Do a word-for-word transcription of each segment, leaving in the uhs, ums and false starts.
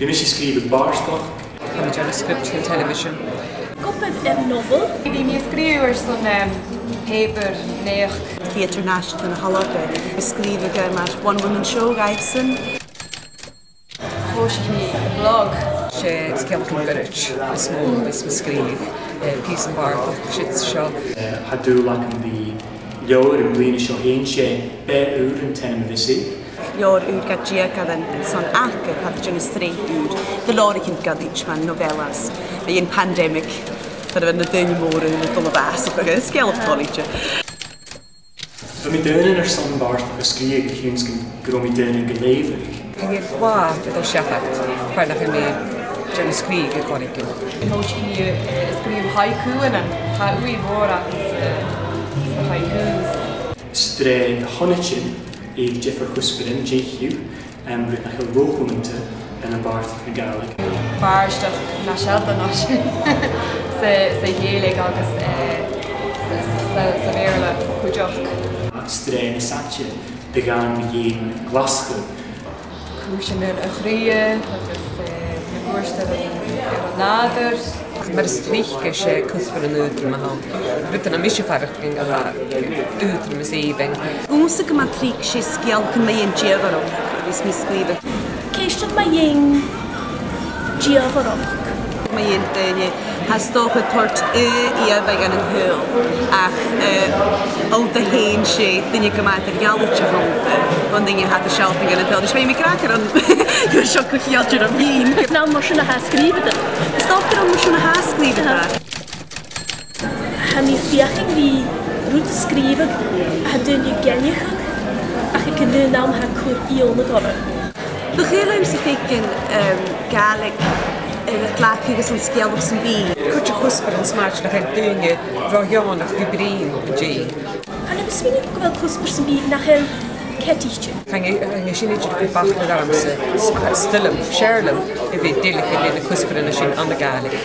Bidh mise a' sgrìobhadh bàrdachd. Tha mi a' dèanamh script dhan television. Cupa de nobhail. Bidh mi a' sgrìobhadh airson, em, pàipear-naidheachd. Theatre National ann an Alba, a' sgrìobhadh, eh, mar one woman show dhaibhsan. Chluich mi blog. 'S e sgeulachdan goirid as motha a bhios mi a' sgrìobhadh, eh, pìosan bàrdachd, siud 's seo. Eh, tha dùil agam ri leabhar am bliadhna seo fhèin, 's e Beò Ùr an t-ainm a bhios air. Leabhar ùr gu dearbh airson aca, tha iad a' dèanamh sreath ùr de leabhraichean goirid mar novellas. Bidh an pandemic, far a bheil na daoine mòra a' dol a bhàsachadh, agus sgeulachd toilichte. Bha mi daonnan airson bàrdachd a sgrìobhadh a chionn 's gun robh mi daonnan ga leughadh. Chan eil blàth a' dol seachad far nach eil mi a' dèanamh sgrìobhadh air choreigin. Thòisich mi, eh, a' sgrìobhadh haiku ann, tha ùidh mhòr agam sa, sa haikus. Sreath de shonaidean air diofar chuspairean, dè chì thu, em, rud nach eil ro chumanta ann am bàrdachd na Gàidhlig. Bàrdachd na sealladh an sin sa, sa Ghàidhlig agus, eh, sa, sa, sa, sa Bheurla cuideachd. Sreath nas fhaide de dhàn mu dheidhinn Glaschu. Cùisean a' chridhe agus, eh, na gùirtean air an, air an nàdar. Mar as trice 's e cuspairean aotrom a th' ann. Rudan a tha mise a' faireachdainn gu bheil aotrom às èibhinn. Ùmsa gu math tric 's e sgeulachdan mu dheidhinn dìomhaireachd a bhios mi a' sgrìobhadh. Ceistean mu dheidhinn dìomhaireachd. Mu dheidhinn daoine, tha 's dòcha, a' toirt aoigh dhan an t-saoghal, ach, eh, iongnadh fhèin, 's e duine gu math eadar-dhealaichte a th' annta, bhon duine a tha a' sealltainn dhan an t-saoghal. Is bha mi ag ràdh gur ann, gur seo co-cheangailte rium fhìn. An ann mar sin a tha sgrìobhadh? 'S dòcha gur ann mar sin a tha sgrìobhadh. Tha mi a' feuchainn ri rud a sgrìobhadh a tha daoine ag aithneachadh, ach aig an aon àm tha e a' cur iongnadh orra. Bu chaomh leamsa faicinn, em, Gàidhlig air a cleachdadh anns an sgeulachd sam bith. Cuid de chuspairean 's mathaid nach eil daoine ro dheònach a bhith a' bruidhinn an-dè. Chan eil mi a' smaoineachadh gu bheil cuspair sam bith nach eil ceadaichte. Chan e, chan e sin idir gu bheil bacadh ormsa, 's, 's toil leam, 's fheàrr leam a bhith a' dèiligeadh ri na cuspairean sin anns a' Ghàidhlig.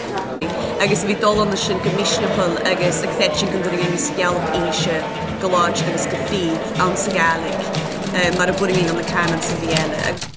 Agus a bhith a' dol an sin gu misneachail agus a' creidsinn gun urrainn dhuinn sgeulachd innse gu làidir agus gu fìor anns a' Ghàidhlig, eh, mar a b' urrainn dhuinn ann an cànan sam bith eile.